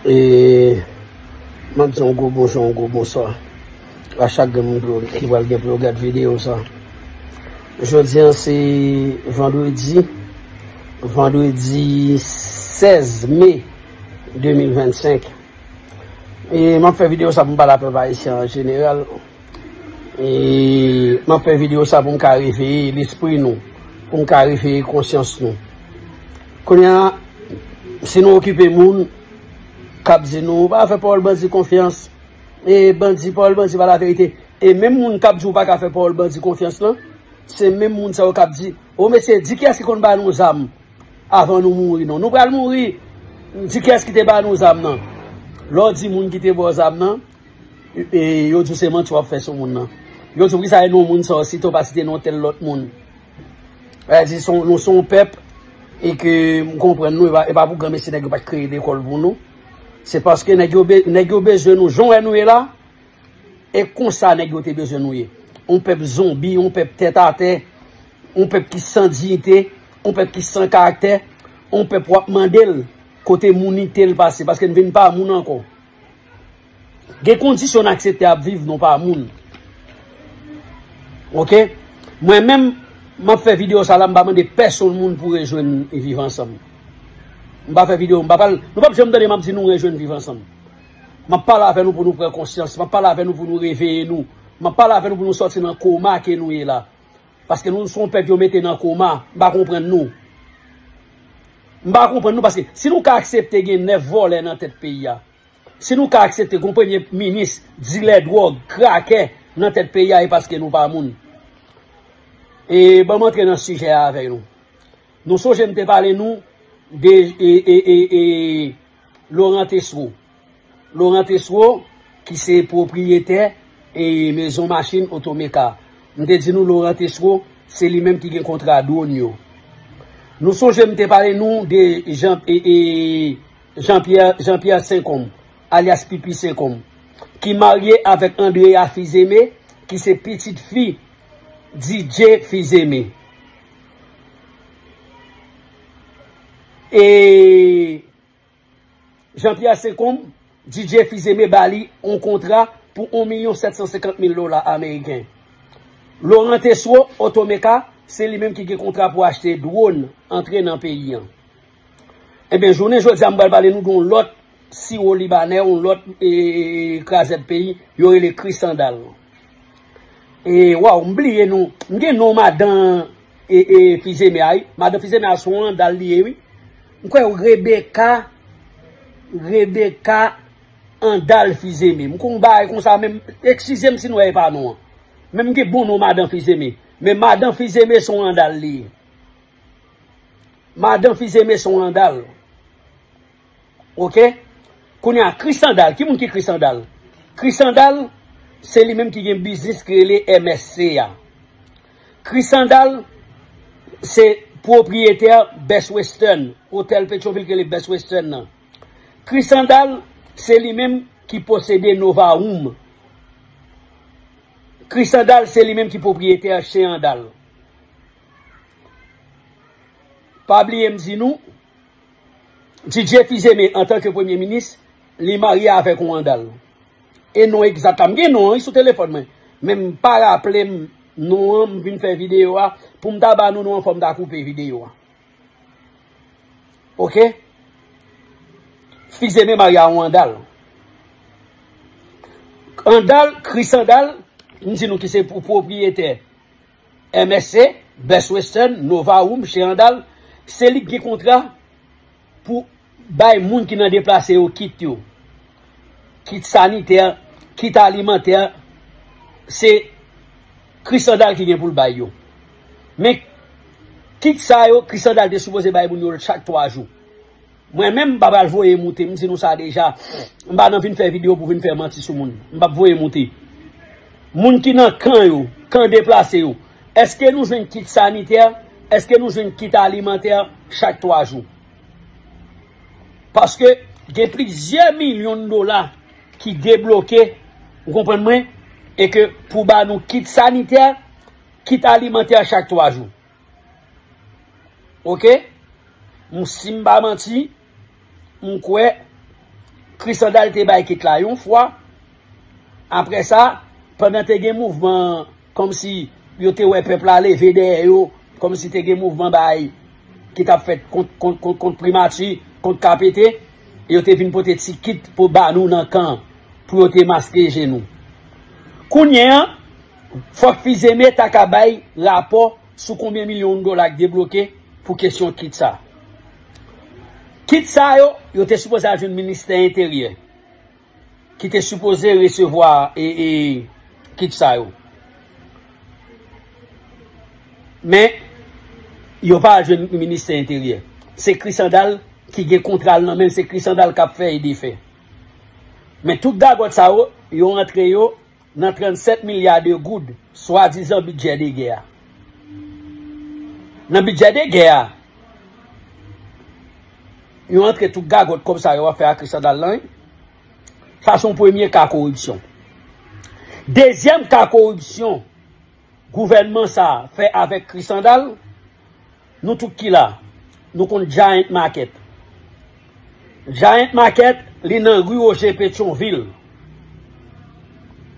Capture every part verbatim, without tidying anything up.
E m ap di yon gwo bonjou, yon gwo bonswa a chak grenn moun ki pral gen pou yo gad videyo sa. Jodi a se vandredi, vandredi sèz me de mil vennsenk. E m ap fè videyo sa pou m pale a pèp ayisyen an jeneral. E m ap fè videyo sa pou m ka reveye lespri nou, pou m ka reveye konsyans nou. Kounye a, si nou okipe moun k ap di nou pa fè pawòl bandi konfyans, e bandi, pawòl bandi pa laverite. E menm moun k ap di w pa ka fè pawòl bandi konfyans lan, se menm moun sa yo k ap di, o mesye, di kiyès ki konn ba nou zam avan nou mouri non. Nou pral mouri, di kiyès ki te ba nou zam nan. Lè w di moun ki te ba w zam nan, e, yo di w se manti w ap fè sou moun nan. Yo di w poukisa e non moun sa yo site w pa site non tèl lòt moun. Sa vle di se yon- nou se yon pèp e ke m konprann nou, e pa, e pa pou granmesi nèg yo pa t kreye lekòl pou nou. Se paske nèg yo be- nèg yo bezwen nou jan w wè nou ye la. E konsa nèg yo te bezwen nou ye. Yon pèp zonbi, yon pèp tèt atè, yon pèp ki san diyite, yon pèp ki san karaktè, yon pèp w ap mande l kote mounite l pase, paske n vin pa moun ankò. Gen kondisyon n aksepte ap viv, nou pa moun. Oke? Mwen menm, m ap fè videyo sa la, m pa mande pèsonn moun pou rejwenn Viv Ansanm. M pa fè videyo, m pa pral, nou p ap janm tande m ap di nou rejwenn Viv Ansanm. M ap pale avè nou pou nou pran konsyans. M ap pale avè nou pou nou reveye nou. M ap pale avè nou pou nou sòti nan koma ke nou ye la. Paske nou se yon pèp yo mete nan koma. M pa konprann nou. M pa konprann nou paske si nou ka aksepte gen nèf vòlè nan tèt peyi a, si nou ka aksepte gen yon premye minis, dilè dwòg, krakè nan tèt peyi a, e paske nou pa moun. E ban m antre nan sijè a avè nou. Nou sonje m te pale nou de e, e, e, e, Laurent Tesreau. Laurent Tesreau, ki se pwopriyetè e mezon machin Otomeka. M te di nou Laurent Tesreau, se li menm ki gen kontra dwòn yo. Nou sonje m te pale nou de Jean, e, e, Jean-Pierre, Jean-Pierre Saint-Côme, alyas Pipi Saint-Côme, ki marye avèk Andrea Fils-Aimé, ki se pitit fi D J Fils-Aimé. E Jean-Pierre Saint-Côme, D J Fils-Aimé ba li yon kontra pou yon milyon sèt san senkant mil dola ameriken. Laurent Tesreau, Otomeka, se li menm ki gen kontra pou achte dwòn antre nan peyi an. Ebyen, jounen jodi a, m pral pale nou de yon lòt siwo libanè, yon lòt e, krazèt peyi, yo rele Krisandal. E, waw, m bliye non. M gen non madan e, e, Fils-Aimé a, wi. Madan Fils-Aimé a se yon andal li ye, wi. M kwè Rebecca, Rebecca Andal Fils-Aimé. M konn yon bagay konsa, men eskize m si m wè e pa non an. Men m gen bon non madan Fils-Aimé. Men madan Fils-Aimé se yon andal li ye. Madan Fils-Aimé se yon andal. Oke? Kounye a, Krisandal. Ki moun ki Krisandal? Krisandal, se li menm ki gen biznis ki rele M S C a. Krisandal, se pwopriyetè Best Western, otèl Petyonvil ki rele Best Western nan. Krisandal, se li menm ki posede Nova Room. Krisandal, se li menm ki pwopriyetè Chez Andal. Pa bliye m di nou, D J Fils-Aimé, antanke premye minis, li marye avèk yon andal. E non egzat la, m gen non an, li sou telefòn mwen. Men m pa raple m non an, m vin fè videyo a. Pou m ta ba nou non an, fò m ta koupe videyo a. Oke? Fils-Aimé marye a yon andal. Andal, Krisandal, m di nou ki se pwopriyetè M S C, Best Western, Nova Room, Chez Andal, se li ki gen kontra pou bay moun ki nan deplase yo kit yo. Kit sanitè, kit alimantè, se Krisandal ki gen pou l bay yo. Men, kit sa yo, Krisandal te sipoze bay moun yo chak twa jou. Mwen menm, m pa pral voye moute, m di nou sa deja. M pa nan vin fè videyo pou vin fè manti sou moun. M p ap voye moute. Moun ki nan kan yo, kan deplase yo, èske nou jwenn kit sanitè? Èske nou jwenn kit alimantè chak twa jou? Paske gen plizyè milyon dola ki debloke, ou konprann mwen, e ke pou ba nou kit sanitè, kit alimantè chak twa jou. Oke? M, si m pa manti, m kwè Krisandal te bay kit la yon fwa. Apre sa, pandan te gen mouvman, kòmsi yo te wè pèp la leve dèyè yo, kòmsi te gen mouvman bay ki t ap fèt kont, kont, kont, kont primati, kont K P T, yo te vin pote ti kit pou ba nou nan kan, pou yo te maske je nou. Kounye a, fòk Fils-Aimé ta ka bay rapò sou konbyen milyon dola k debloke pou kesyon kit sa. Kit sa yo, yo te sipoze al jwenn ministè enteryè, ki te sipoze resevwa e, e, kit sa yo. Men, yo pa al jwenn ministè enteryè. Se Krisandal ki gen kontra l nan men l, se Krisandal k ap fè e defè. Men tout gagòt sa yo, yo antre yo nan trannsèt milya de goud, swadizan bidjè de gè a. Nan bidjè de gè a, yo antre tout gagòt kòb sa yo ap fè a Krisandal lan, wi. Sa se yon premye ka koripsyon. Dezyèm ka koripsyon gouvènman sa a fè avèk Krisandal, nou tout ki la, nou konn Giant Market. Giant Market, li nan ri Oje Petyonvil.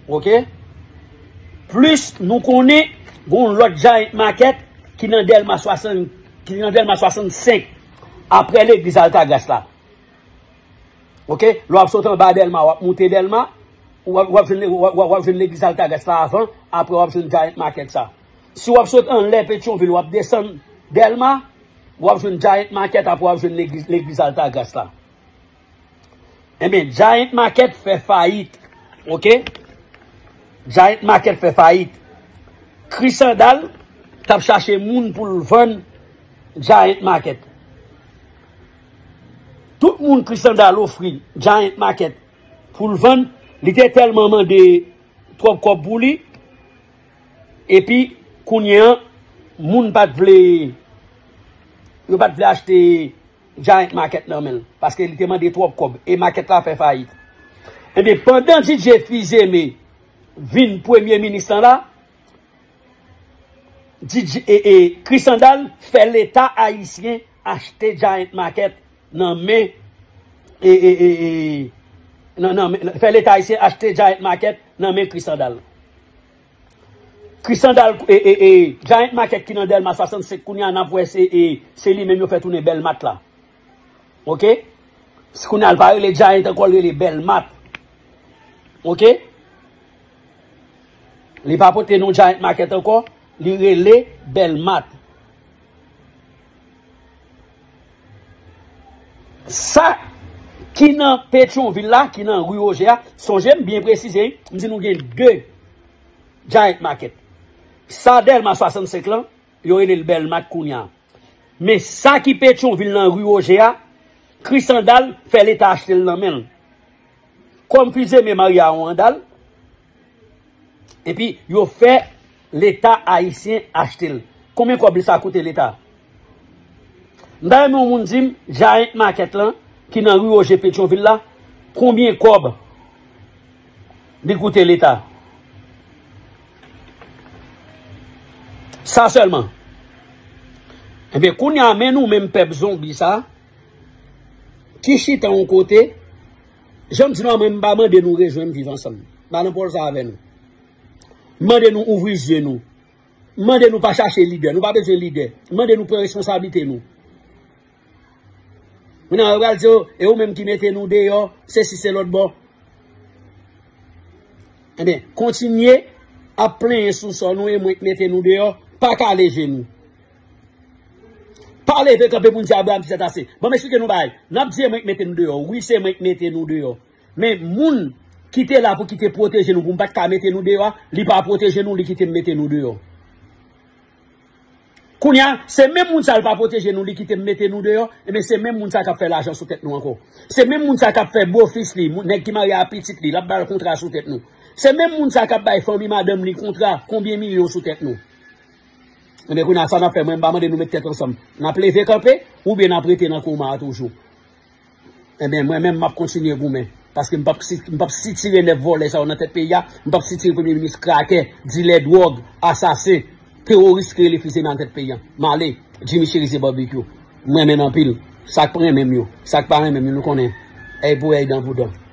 Oke? Plis, nou konnen, gon lòt Giant Market ki nan Dèlma swasann, ki nan Dèlma swasannsenk, apre legliz Altagras la. Oke? Lè w ap sot anba Dèlma, w ap moute Dèlma, w ap, w ap jwenn, w ap, w ap, w ap jwenn legliz Altagras la avan, apre w ap jwenn Giant Market sa. Si w ap sot anlè Petyonvil, w ap desann Dèlma, w ap jwenn Giant Market, apre w ap jwenn legliz, legliz Altagras la. Ebyen, Giant Market fè fayit. Oke? Giant Market fè fayit. Krisandal t ap chache moun pou l vann Giant Market. Tout moun Krisandal ofri Giant Market pou l vann, li te tèlman mande twòp kòb pou li, epi kounye a, moun pa t vle, yo pa t vle achte Giant Market nan men l, paske li te mande twòp kòb, e makèt la fè fayit. Ebyen, pandan D J Fils-Aimé vin premye minis lan la, D J, e, e, Krisandal fè Leta ayisyen achte Giant Market nan men, e, e, e, e, nan, nan men, fè Leta ayisyen achte Giant Market nan men Krisandal. Krisandal, e, e, e, Giant Market ki nan Dèlma swasannsenk kounye a, n ap wè se, e, se li menm yo fè tounen Bèlmat la. Oke? Kounye a, l pa rele Giant ankò, l rele Bèlmat. Oke? Li pa pote non Giant Market ankò, li rele Bèlmat. Sa ki nan Petyonvil la, ki nan ri Oje a, sonje m byen presize, m di nou gen de Giant Market. Sa Dèlma swasannsenk lan, yo rele l Bèlmat kounye a. Men sa ki Petyonvil nan ri Oje a, Krisandal fè Leta achte l nan men l. Kòm Fils-Aimé marye a yon Andal, epi yo fè Leta ayisyen achte l. Konbyen kòb li sa koute Leta? M ta renmen yon moun di m, Giant Market lan, ki nan ri Oje Petyonvil la, konbyen kòb li koute Leta? Sa sèlman. Ebyen, kounye a, men nou menm pèp zonbi sa, ki chita yon kote, jan m di nou a, mwen, m pa mande nou rejwenn Viv Ansanm. M pa nan pwòl sa avè nou. M mande nou ouvri zye nou. M mande nou pa chache lidè. Nou pa bezwen lidè. M mande nou pran responsablite nou. Kounye a, yo pral di, "O, e ou menm ki mete nou deyò, se si se lòt bò." Ebyen, kontinye ap plenyen sou sò nou, e mwen k mete nou deyò, pa kale je nou. Pa leve kanpe pou n di Abraham ti tèt ase. Ban m eksplike nou bagay. N ap di e mwen k mete nou deyò. Wi, se mwen k mete nou deyò. Men moun ki te la pou ki te pwoteje nou, pou m pa t ka mete nou deyò a, li pa pwoteje nou, li kite m mete nou deyò. Kounye a, se menm moun sa a, li pa pwoteje nou, li kite m mete nou deyò, ebyen, se menm moun sa a k ap fè lajan sou tèt nou ankò. Se menm moun sa a k ap fè bofis li, moun, nèg ki marye a pitit li, l ap ba l kontra sou tèt nou. Se menm moun sa a k ap bay fanmi madanm li kontra, konbyen milyon sou tèt nou. Ebyen, kounye a, sa n ap fè, mwen, m pa mande nou met tèt ansanm. N ap leve kanpe, oubyen n ap rete nan koma a toujou. Ebyen, mwen menm, m ap kontinye goumen. Paske m p ap si-, m p ap sitire nèf vòlè sa yo nan tèt peyi a. M p ap sitire premye minis krakè, dilè dwòg, asasen, teworis ki rele Fils-Aimé nan tèt peyi a. M ale, Jimmy Chérizier Barbecue. M renmen n anpil. Sa k pa renmen m yo, sa k pa renmen m yo, nou konnen. Èy pou èy, dan pou dan.